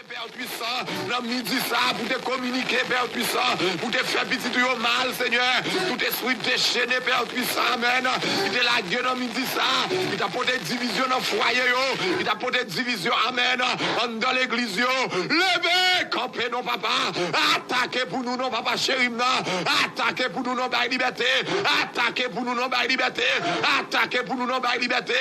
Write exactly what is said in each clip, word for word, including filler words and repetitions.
Pè Twisan, nan midi sa, pou te kominike, Pè Twisan, pou te fè pitit ou yo mal, Senyè. Tout espri dechene, Pè Twisan, amèn, ki te lage nan midi sa, ki t ap pote divizyon nan fwaye yo, ki t ap pote divizyon, amèn, anndan legliz yo. Leve, kanpe, non, papa. Atake pou nou, non, papa cheri m nan. Atake pou nou, non, bay libète. Atake pou nou, non, bay libète. Atake pou nou, non, bay libète.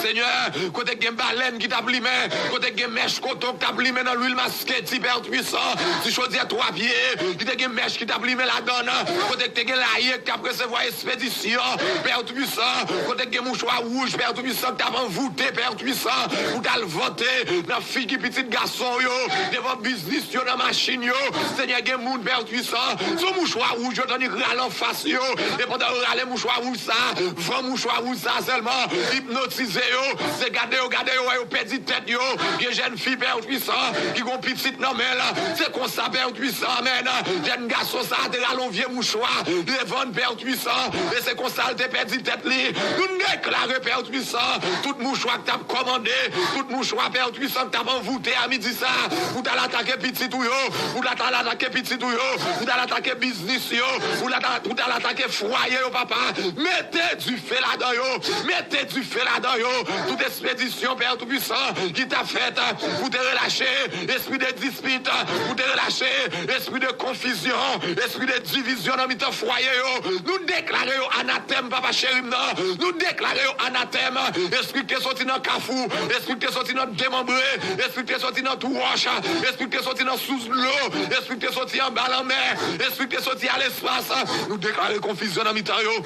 Senyè, kote k gen balèn ki t ap limen, kote k gen mèch koton k t ap limen nan lwil masketi, Pè Twisan, ti chodyè twa pye, ki te gen mèch ki t ap limen ladan l, kote k te gen laye k t ap resevwa espedisyon, Pè Twisan, kote k gen mouchwa wouj, Pè Twisan, k t ap anvoute, Pè Twisan, pou t al vante nan figi pitit gason yo, devan biznis yo, nan machin yo. Senyè, gen moun, Pè Twisan, sou mouchwa wouj yo, tannik rale anfas yo, e pandan yo rale mouchwa wouj sa, van mouchwa wouj sa sèlman ipnotize yo. Se gade yo, gade yo, wè yo pèdi tèt yo. Gen jèn fi, Pè Twisan, ki gon pitit nan men l. Se konsa, Pè Twisan, amèn, jèn gason sa te rale yon vye mouchwa, li te vann, Pè Twisan, e se konsa l te pèdi tèt li. Nou deklare, Pè Twisan, tout mouchwa k t ap kòmande, tout mouchwa, Pè Twisan, k t ap anvoute a midi sa, pou t al atake pitit ou yo, pou t al atake pitit ou yo, pou t al atake biznis yo, pou t al atake fwaye yo, papa. Mete dife ladan yo. Mete dife ladan yo. Tout espedisyon, Pè Twisan, ki t ap fèt pou te relache espri de dispit, pou te relache espri de konfizyon, espri de divizyon nan mitan fwaye yo. Nou deklare yo anatèm, papa cheri m nan. Nou deklare yo anatèm. Espri ki te soti nan kafou, espri ki te soti nan demanbre, espri ki te soti nan twou wòch, espri ki te soti nan sous dlo, espri ki te soti anba lanmè, espri ki te soti a lespas. Nou deklare konfizyon nan mitan yo.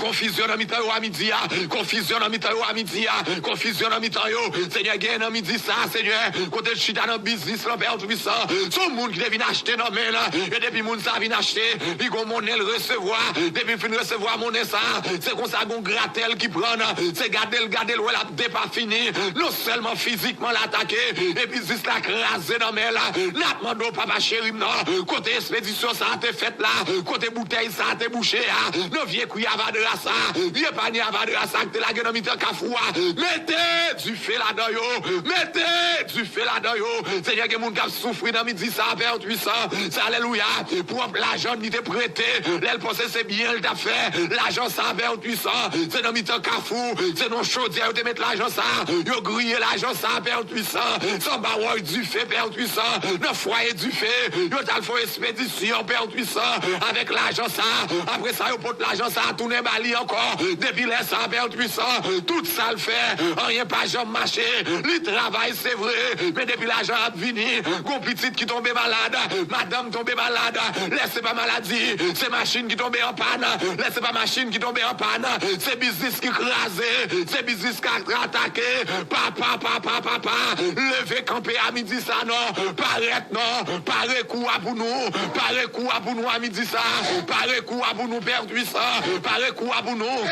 Konfizyon nan mitan yo a midi a. Konfizyon nan mitan yo a midi a. Konfizyon nan mitan yo. Senyè, gen nan midi sa, Senyè, kote l chita nan biznis lan, Pè Twisan. Se yon moun ki te vin achte nan men l. E depi moun sa vin achte, li gon monnen l resevwa. Depi l fin resevwa monnen sa, se konsa gon gratèl ki pran l. Se gade l, gade l, wè l ap depafini. Non sèlman fizikman l atake, e biznis la kraze nan men l. N ap mande w, papa cheri m nan, kote espedisyon sa a te fèt la, kote boutèy sa a te bouche a, nan vye kwi avadra sa, vye panye avadra sa ki te lage nan mitan kafou a. Mete dife ladan yo. Mete dife ladan yo. Senyè, gen moun k ap soufri nan midi sa, Pè Twisan. Se alelouya. Pwòp lajan li te prete, lè l panse se byen l t ap fè. Lajan sa, Pè Twisan, se nan mitan kafou, se nan chodyè yo te met lajan sa. Yo griye lajan sa, Pè Twisan. Se anba wòch dife, Pè Twisan. Nan fwaye dife, yo t al fè yon espedisyon, Pè Twisan, avèk lajan sa. Apre sa, yo pot lajan sa tounen ba li ankò. Depi lè sa, Pè Twisan, tout sa l fè, anyen pa janm mache. Li travay, se vre, men depi lajan ap vini, gon pitit ki tonbe malad, madanm tonbe malad. Lè se pa maladi, se machin ki tonbe an pàn. Lè se pa machin ki tonbe an pàn, se biznis ki kraze, se biznis k atake. Papa, papa, papa, leve kanpe a midi sa non. Parèt non. Pare kou a pou nou. Pare kou a pou nou a midi sa. Pare kou a pou nou, Pè Twisan. Pare kou a pou nou.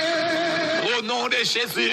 O non de Jezi,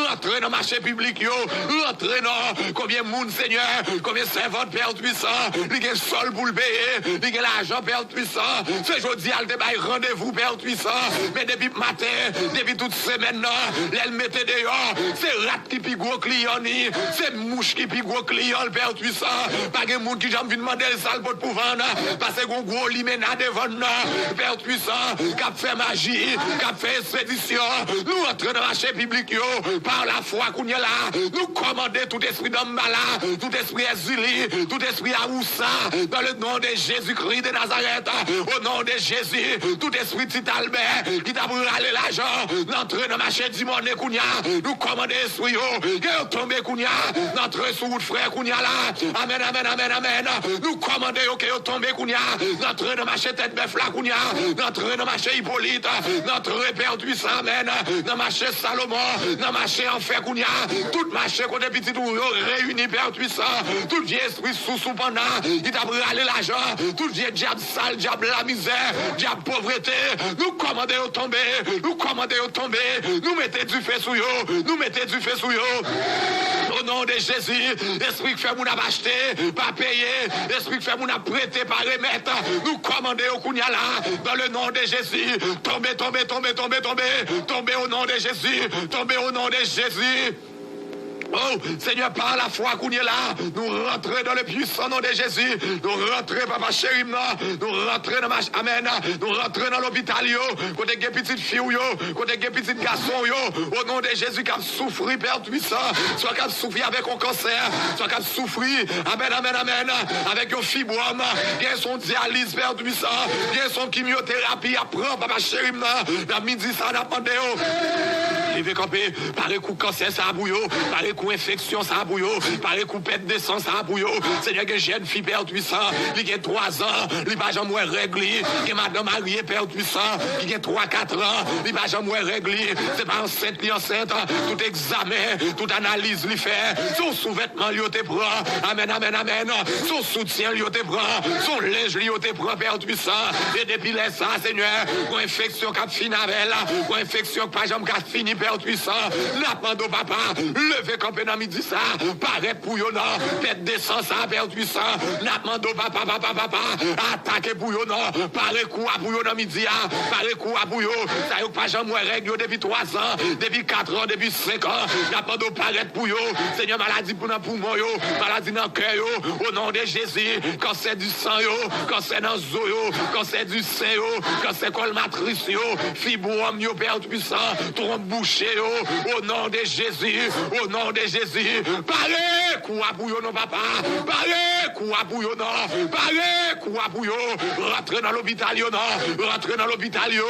rantre nan mache piblik yo. Rantre non. Konbyen moun, Senyè, konbyen sèvant, Pè Twisan, li gen sòl pou l peye, li gen lajan, Pè Twisan. Se jodi a l te bay randevou, Pè Twisan. Men depi maten, depi tout semèn nan, lè l mete deyò, se rat ki pi gwo kliyan li, se mouch ki pi gwo kliyan l, Pè Twisan. Pa gen moun ki janm vin mande l sa l pot pou vann, paske gon gwo limena devan n nan, Pè Twisan, k ap fè maji, k ap fè espedisyon. Nou antre nan mache piblik yo pa lafwa kounye a la. Nou kòmande tout espri danmbala, tout espri èzili, tout espri awousa, dans le nom de Jésus-Christ de Nazareth, au nom de Jésus, tout espri Ti Albè ki t ap rale lajan, n antre nan mache di mòne kounye a. Nou kòmande espri yo, ke yo tonbe kounye a. N antre sou wout frè kounye a la. Amèn, amèn, amèn, amèn. Nou kòmande yo, ke yo tonbe kounye a. N antre nan mache tèt bèf la kounye a. N antre nan mache Ipolit. N antre, Pè Twisan, amèn, nan mache Salomon, nan mache anfè kounye a. Tout mache kote pitit ou yo reyini, Pè Twisan. Tout vye espri sousoupanna ki t ap rale lajan, tout vye dyab sal, dyab lamizè, dyab povrete, nou kòmande yo tonbe, nou kòmande yo tonbe, nou mete dife sou yo, nou mete dife sou yo. O non de Jezi, espri k fè moun ap achte, pa peye, espri k fè moun ap prete, pa remèt, nou kòmande yo kounye a la, dans le nom de Jésus, tonbe, tonbe, tonbe, tonbe, tonbe, tonbe o non de Jezi, tonbe o non de Jezi. Oh, Senyè, pa lafwa kounye la, nou rantre dans le puissant nom de Jésus. Nou rantre, papa cheri m nan. Nou rantre nan mach, amèn. Nou rantre nan lopital yo. Kote gen pitit fi w yo. Kote gen pitit gason w yo. O non de Jezi k ap soufri, Pè Twisan. Swa k ap soufri avèk yon kansè. Swa k ap soufri, amèn, amèn, amèn, avèk yon fibwòm. Gen son dyaliz, Pè Twisan. Gen son kimyoterapi y ap pran, papa cheri m nan. Nan midi sa, n ap mande yo. Leve kanpe. Pare kou kansè sa a pou yo. Pare kou enfeksyon sa a pou yo. Pare kou pèt de san sa a pou yo. Senyè, gen jèn fi, Pè Twisan, li gen twa zan, li pa janm wè règ li. Gen madanm marye, Pè Twisan, ki gen twa kat an, li pa janm wè règ li. Se pa ansent li ansent. Tout egzamen, tout analiz li fè, se yon souvètman li yo te pran. Amèn, amèn, amèn. Se yon soutyen li yo te pran. Se yon lenj li yo te pran, Pè Twisan. E depi lè sa, Senyè, yon enfeksyon k ap fin avè l, yon enfeksyon k pa janm ka fini, Pè Twisan. N ap mande w, papa, leve kanpe nan midi sa, parèt pou yo nan pèt de san sa, Pè Twisan. N ap mande w, papa, papa, papa, atake pou yo nan, pare kou a pou yo nan midi a, pare kou a pou yo. Sa yo k pa janm wè règ yo depi twa zan, depi kat an, depi senk an. N ap mande w parèt pou yo. Senyè, maladi pou nan poumon yo, maladi nan kè yo, o non de Jezi, kansè di san yo, kansè nan zo yo, kansè di sen yo, kansè kòl matris yo, fibwòm yo, Pè Twisan, twonp bouche yo, o non de Jezi, o non de Jezi, pare kou a pou yo non, papa, pare kou a pou yo non, pare kou a pou yo, rantre nan lopital yo non, rantre nan lopital yo.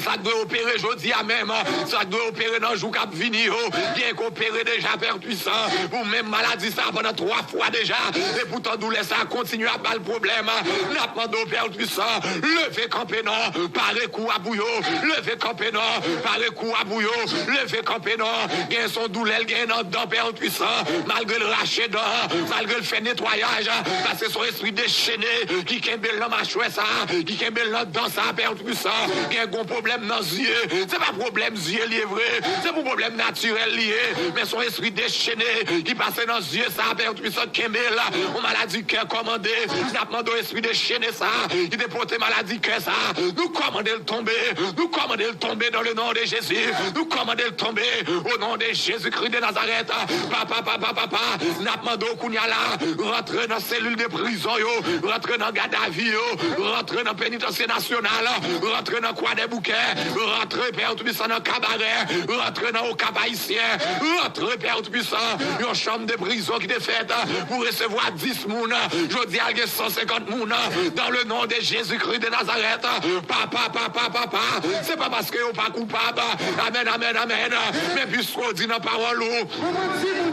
Sa k dwe opere jodi a menm, sa k dwe opere nan jou k ap vini yo, gen k opere deja, Pè Twisan, pou menm maladi sa pandan twa fwa deja, e poutan doulè sa kontinye ap ba l pwoblèm. N ap mande w, Pè Twisan, leve kanpe non, pare kou a pou yo, leve kanpe non, pare kou a pou yo, leve kanpe non. Gen son doulè l gen nan dan, Pè Twisan, malgre l rache dan, malgre l fè netwayaj, paske se yon espri dechene ki kenbe l nan machwè sa, ki kenbe l nan dan sa, Pè Twisan. Gen gon pwoblèm nan zye, se pa pwoblèm zye li ye vre, se pou pwoblèm natirèl li ye, men se yon espri dechene ki pase nan zye sa, Pè Twisan, kenbe l. Yon maladi kè kòmande, n ap mande w, espri dechene sa ki te pote maladi kè sa, nou kòmande l tonbe, nou kòmande l tonbe dans le nom de Jésus, nou kòmande l tonbe o non de Jezikri de Nazarèt. Papa, papa, papa, n ap mande w kounye a la, rantre nan selil de prizon yo, rantre nan gadavi yo, rantre nan penitansye nasyonal, rantre nan Kwadèboukè, rantre, Pè Twisan, nan Kabarè, rantre nan Okap Ayisyen, rantre, Pè Twisan, yon chanm de prizon ki te fèt pou resevwa dis moun, jodi a l gen san senkant moun, dans le nom de Jésus-Christ de Nazareth. Papa, papa, papa, se pa paske yo pa koupab, amèn, amèn, amèn, men piske w di nan pawòl ou,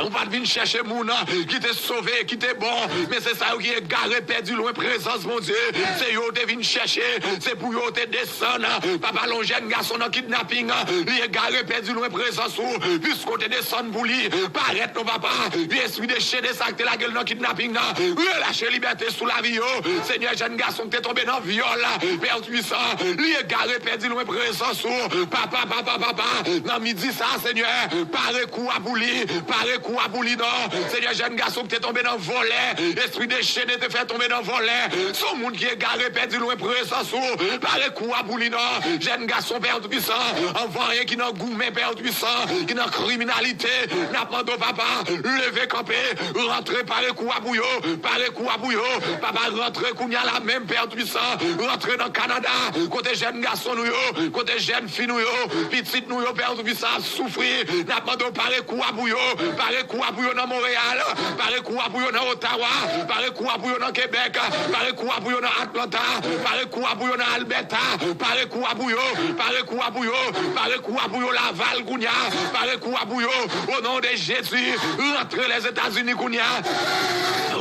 ou pa t vin chèche moun ki te sove, ki te bon, men se sa yo ki egare, pèdi lwen prezans Bondye. Se yo w te vin chèche, se pou yo w te desann. Papa, lè yon jèn gason nan kidnaping, li egare, pèdi lwen prezans ou, piske w te desann pou li. Parèt non, papa, vye espri dechene sa k te lage l nan kidnaping nan, relache libète sou lavi yo. Senyè, jèn gason k te tonbe nan vyòl, Pè Twisan, li egare, pèdi lwen prezans ou. Papa, papa, papa, nan midi sa, Senyè, pare kou a pou li, pare kou a pou li non. Senyè, jèn gason ki te tonbe nan vòlè, espri dechene te fè tonbe nan vòlè. Se yon moun ki egare, pèdi lwen prezans ou. Pare kou a pou li non. Jèn gason, Pè Twisan, anvan anyen ki nan goumen, Pè Twisan, ki nan kriminalite, n ap mande w, papa, leve kanpe, rantre, pare kou a pou yo, pare kou a pou yo. Papa, rantre kounye a la menm, Pè Twisan, rantre nan Kanada, kote jèn gason nou yo, kote jèn fi nou yo, pitit nou yo, Pè Twisan, ap soufri. N ap mande w pare kou a pou yo, pare kou a pou yo nan Monreyal, pare kou a pou yo nan Otawa, pare kou a pou yo nan Kebèk, pare kou a pou yo nan Atlanta, pare kou a pou yo nan Alberta, pare kou a pou yo, pare kou a pou yo, pare kou a pou yo Laval kounye a, pare kou a pou yo, o non de Jezi, rantre Lèzetazini kounye a,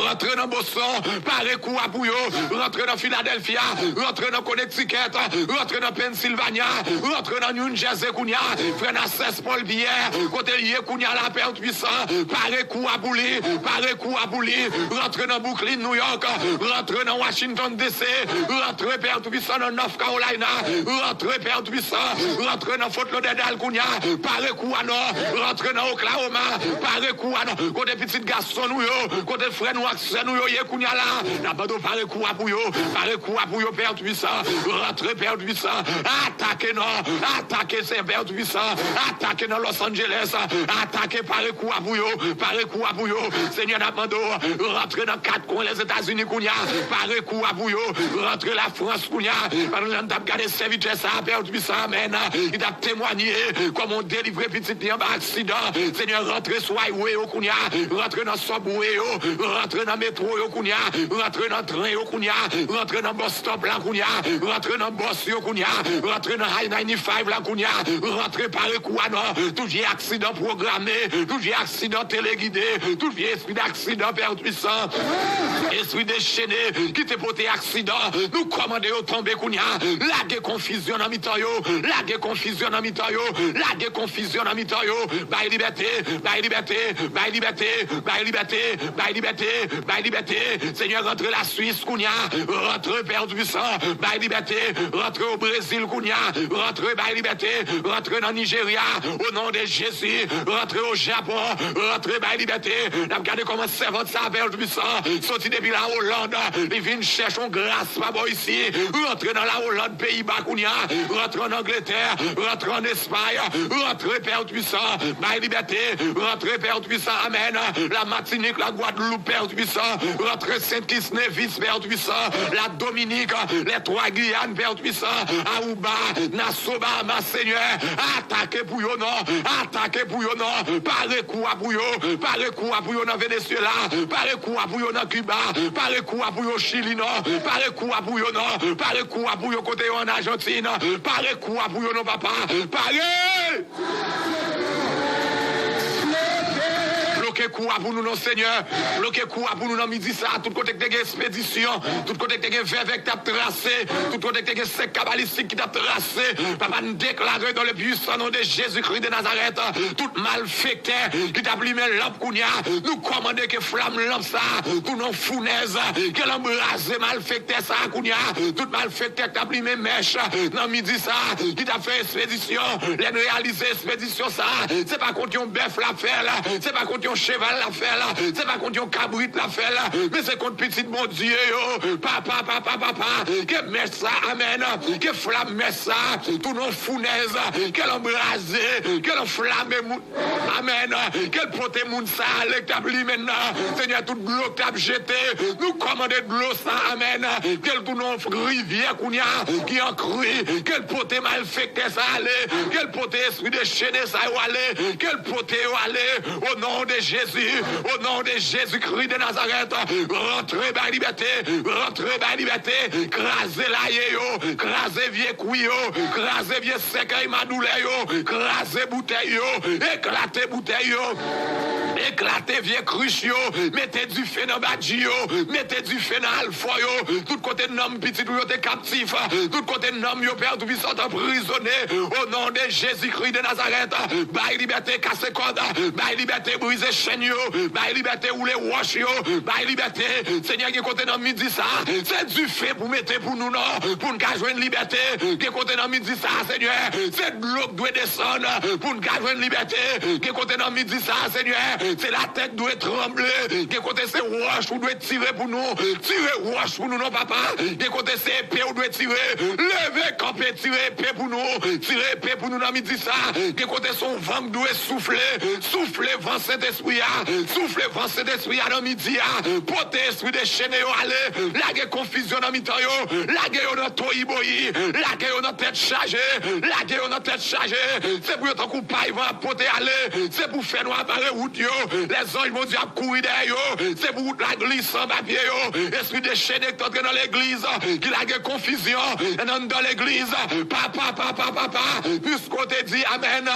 rantre nan Boston, pare kou a pou yo, rantre nan Philadelphia, rantre nan Connecticut, rantre nan Pennsylvania, rantre nan New Jersey kounye a, frè Nassès Paul Pierre, kote l ye kounye a la, Pè Twisan, pare kou a pou li, pare kou a pou li, rantre nan Brooklyn, New York, rantre nan Washington D C, rantre, Pè Twisan, nan North Carolina, rantre, Pè Twisan, rantre nan Fort Lauderdale kounye a, pare kou a non, rantre nan Oklahoma, pare kou a non, kote pitit gason nou yo, kote frè nou ak sè nou yo ye kounye a la. N ap mande w pare kou a pou yo. Pare kou a pou yo, Pè Toupisan. Rantre, Pè Toupisan. Atake nan, atake, Senyè, Pè Toupisan. Atake nan Los Angeles. Atake, pare kou a pou yo. Pare kou a pou yo. Senyè, n ap mande w rantre nan kat kwen Lèzetazini kounye a. Pare kou a pou yo. Rantre Lafrans kounye a. Pandan n t ap gade sèvitè sa a, Pè Toupisan, amèn, ki t ap temwanye kòman w delivre pitit li anba aksidan. Senyè, rantre sou highway yo kounye a. Rantre nan subway yo. Rantre nan metwo yo kounye a. Rantre nan tren yo kounye a. Rantre nan bus stop la kounye a. Rantre nan bus yo kounye a. Rantre nan I ninety-five la kounye a. Rantre, pare kou a nan tout vye aksidan pwograme, tout vye aksidan telegide, tout vye espri daksidan, Pè Toupisan, espri dechene ki te pote aksidan, nou kòmande yo tonbe kounye a. Lage konfizyon nan mitan yo. Lage konfizyon nan mitan yo. Lage konfizyon nan mitan yo. Bay libète, bay libète, bay libète, bay libète, bay libète, bay libète. Senyè, rantre Laswis kounye a. Rantre, Pè Toupisan, bay libète. Rantre o Brezil kounye a. Rantre, bay libète. Rantre nan Nijerya. O non de Jezi. Rantre o Japon. Rantre, bay libète. N ap gade kòman sèvant sa a, Pè Toupisan, soti depi la Oland, li vin chèche yon gras pa bò isi. Rantre nan la Oland, Peyiba kounye a. Rantre an Angletè. Rantre an Espay. Rantre, Pè Toupisan, bay libète. Rantre, Pè Toupisan, amèn. La Matinik, la Gwadloup, Pè Toupisan. Rantre Sent Kits, Nevis, Pè Toupisan. La Dominik, lè twa Giyàn, Pè Toupisan. Aruba, Naso, Bahamas, Senyè. Atake pou yo non. Atake pou yo non. Pare kou a pou yo. Pare kou a pou yo nan Venezuela. Pare kou a pou yo nan Kiba. Pare kou a pou yo Chili non. Pare kou a pou yo non. Pare kou a pou yo kote yo an Ajantin. Pare kou a pou yo non, papa. Pare! Bloke kou a pou nou non, Senyè. Bloke kou a pou nou nan midi sa a. Tout kote k te gen ekspedisyon, tout kote k te gen vèvè k t ap trase, tout kote k te gen sèk kabalistik ki t ap trase, papa, n deklare dans le puissant nom de Jésus-Christ de Nazareth, tout malfektè ki t ap limen lanp kounye a, nou kòmande ke flam lanp sa a tounen yon founèz, ke l anbraze malfektè sa a kounye a, tout malfektè k t ap limen mèch nan midi sa a, ki t ap fè ekspedisyon, lè n reyalize ekspedisyon sa a, se pa kont yon bèf l ap fè l, se pa kont yon cheval l ap fè l, se pa kont yon kabrit l ap fè l, men se kont pitit Bondye yo. Papa, papa, papa, ke mèch sa, amèn, ke flam mèch sa tounen yon founèz, ke l anbraze, ke l anflame moun. Amèn. Ke l pote moun sa ale k t ap limen nan. Senyè, tout dlo k t ap jete, nou kòmande dlo sa, amèn, ke l tounen yon rivyè kounye a ki an kri, ke l pote malfektè sa ale, ke l pote espri dechene sa yo ale, ke l pote yo ale, o non de Jezi, o non de Jezikri de Nazarèt, rantre bay libète, rantre bay libète, kraze laye yo, kraze vye kwi yo, kraze vye sèkèy madoulè yo, kraze boutèy yo, eklate boutèy yo, eklate vye krich yo, mete dife nan badji yo, mete dife nan alfò yo, tout kote nanm pitit ou yo te kaptif, tout kote nanm yo, Pè Toupisan, t anprizone, o non de Jezikri de Nazarèt, bay libète, kase kòd, bay libète, brize chèn yo, bay libète, woule wòch yo, bay libète, Senyè, gen kote nan midi sa, se dife pou mete pou nou non, pou n ka jwenn libète. Gen kote nan midi sa, Senyè, se dlo k dwe desann pou n ka jwenn libète. Gen kote nan midi sa, Senyè, se latè k dwe tranble. Gen kote se wòch ou dwe tire pou nou. Tire wòch pou nou non, papa. Gen kote se epe ou dwe tire. Leve kanpe, tire epe pou nou. Tire epe pou nou nan midi sa. Gen kote se yon van k dwe soufle. Soufle van Sentespri a. Soufle van Sentespri a nan midi a. Pote espri dechene yo ale. Lage konfizyon nan mitan yo. Lage yo nan toyiboyi. Lage yo nan tèt chaje. Lage yo nan tèt chaje. Se pou yo tankou pay van ap pote ale. Se pou fènwa bare wout yo. Lèzanj Bondye ap kouri dèyè yo. Se pou wout la glise anba pye yo. Espri dechene k t antre nan legliz, ki lage konfizyon anndan legliz. Papa, papa, papa, piske w te di, amèn,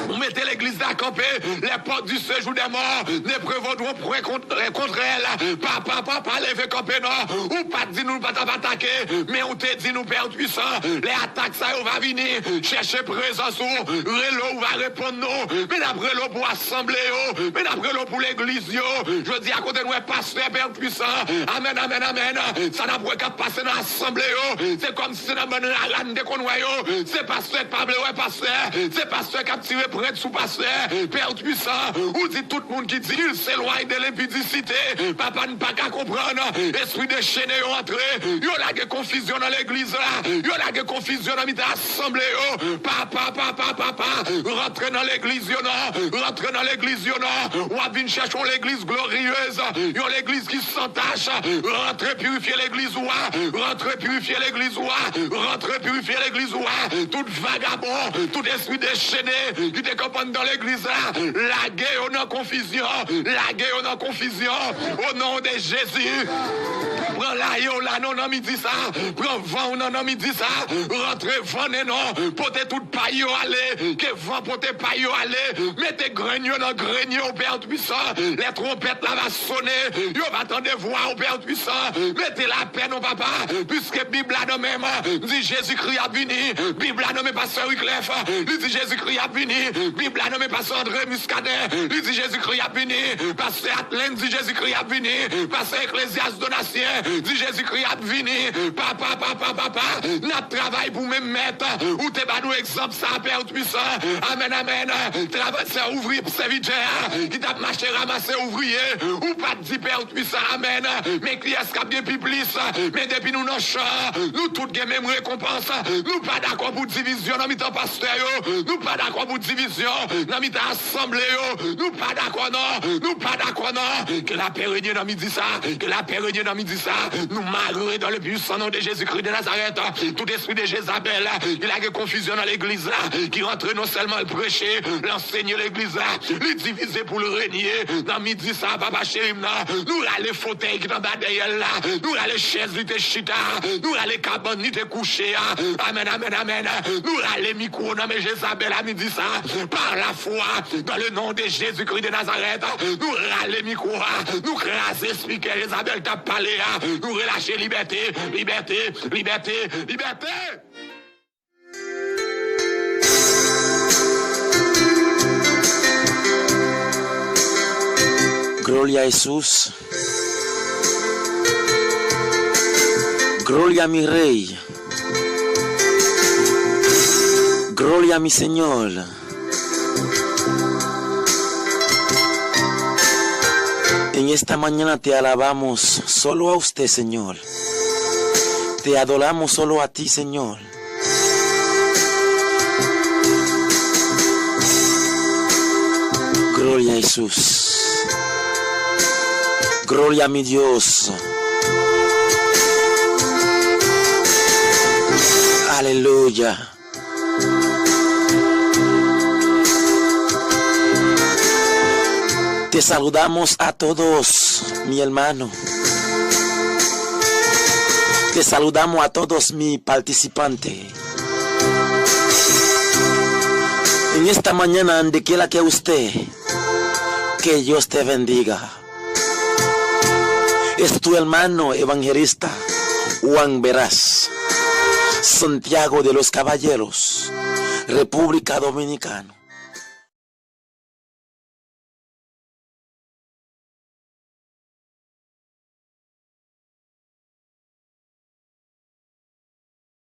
ou mete legliz la kanpe, les portes du séjour des morts ne prévaudront point contre, contre elle. Papa, papa, leve kanpe non. Ou pa t di nou pa t ap atake, men ou te di nou, Pè Toupisan, lè atak sa yo va vini, chèche prezans ou, rele w, ou va reponn nou. Men n ap rele w pou asanble yo, Men n ap rele w pou legliz yo. Jodi a, kote n wè pastè, Pè Pwisan. Amèn, amèn, amèn. Sa n ap wè k ap pase nan asanble yo, se kòmsi se nan bann rara n te konn wè yo. Se pastè k pa vle wè pastè. Se pastè k ap tire prent sou pastè. Pè Pwisan, ou di tout moun ki di l selwany de lenpidisite. Papa, n pa ka konprann. Espri dechene yo antre. Yo lage konfizyon nan legliz la. Yo lage konfizyon nan mitan asanble yo. Papa, papa, papa, rantre nan legliz yo non. Rantre nan legliz yo non. W ap vin chèche yon legliz gloriyez, yon legliz ki san tach. Rantre pirifye legliz ou a. Rantre pirifye legliz ou a. Rantre pirifye legliz ou a. Tout vagabon, tout espri dechene ki te kanpe anndan legliz la, lage yo nan konfizyon. Lage yo nan konfizyon. O non de Jezi. Pran laye w la non nan midi sa. Pran van w nan nan midi sa. Rantre vannen non. Pote tout pay yo ale. Ke van pote pay yo ale. Mete grenn yo nan grenn yo, Pè Pwisan. Lè twonpèt la va sonnen, yo va tande vwa w, Pè Pwisan. Mete lapè non, papa. Piske Bib la nan men m, di Jezikri ap vini. Bib la nan men pastè Wiclef, li di Jezikri ap vini. Bib la nan men pastè André Muscadin, li di Jezikri ap vini. Pastè Atlen di Jezikri ap vini. Pastè Eklezyas Donatien di Jezikri ap vini. Papa, papa, papa, n ap travay pou menm mèt. Ou te ba nou egzanp sa, Pè Pwisan. Amèn, amèn. Travay, sè ouvriye, sèvitè a ki t ap mache ranmase ouvriye. Ou pa t di, Pè Pwisan, amèn. Men kiyès k ap gen pi plis? Men depi nou nan chan, nou tout gen menm rekonpans. Nou pa dakò pou divizyon nan mitan pastè yo. Nou pa dakò pou divizyon nan mitan asanble yo. Nou pa dakò non. Nou pa dakò non. Ke lapè renye nan midi sa. Ke lapè renye nan midi sa. Nou mare dans le puissant nom de Jésus-Christ de Nazareth tout espri de Jezabèl ki lage konfizyon nan legliz la, ki rantre non sèlman l preche, l ansenye legliz la, li divize pou l renye. Nan midi sa, papa cheri m nan, nou rale fotèy ki t anba dèyè l la, nou rale chèz li te chita, nou rale kabann li te kouche a. Amèn, amèn, amèn. Nou rale mikwo nan men Jezabèl a midi sa, par la foi, dans le nom de Jésus-Christ de Nazareth. Nou rale mikwo a, nou kraze spikè Jezabèl t ap pale a, nou relache libète, libète, libète, libète. Gloria a Jesus. Gloria a mi Rey. Gloria a mi Señor. En esta mañana te alabamos solo a usted, Señor. Te adoramos solo a ti, Señor. Gloria a Jesús. Gloria a mi Dios. Aleluya. Te saludamos a todos, mi hermano. Te saludamos a todos, mi participante. En esta mañana, donde quiera que usted, que Dios te bendiga. Es tu hermano evangelista Juan Veras, Santiago de los Caballeros, República Dominicana.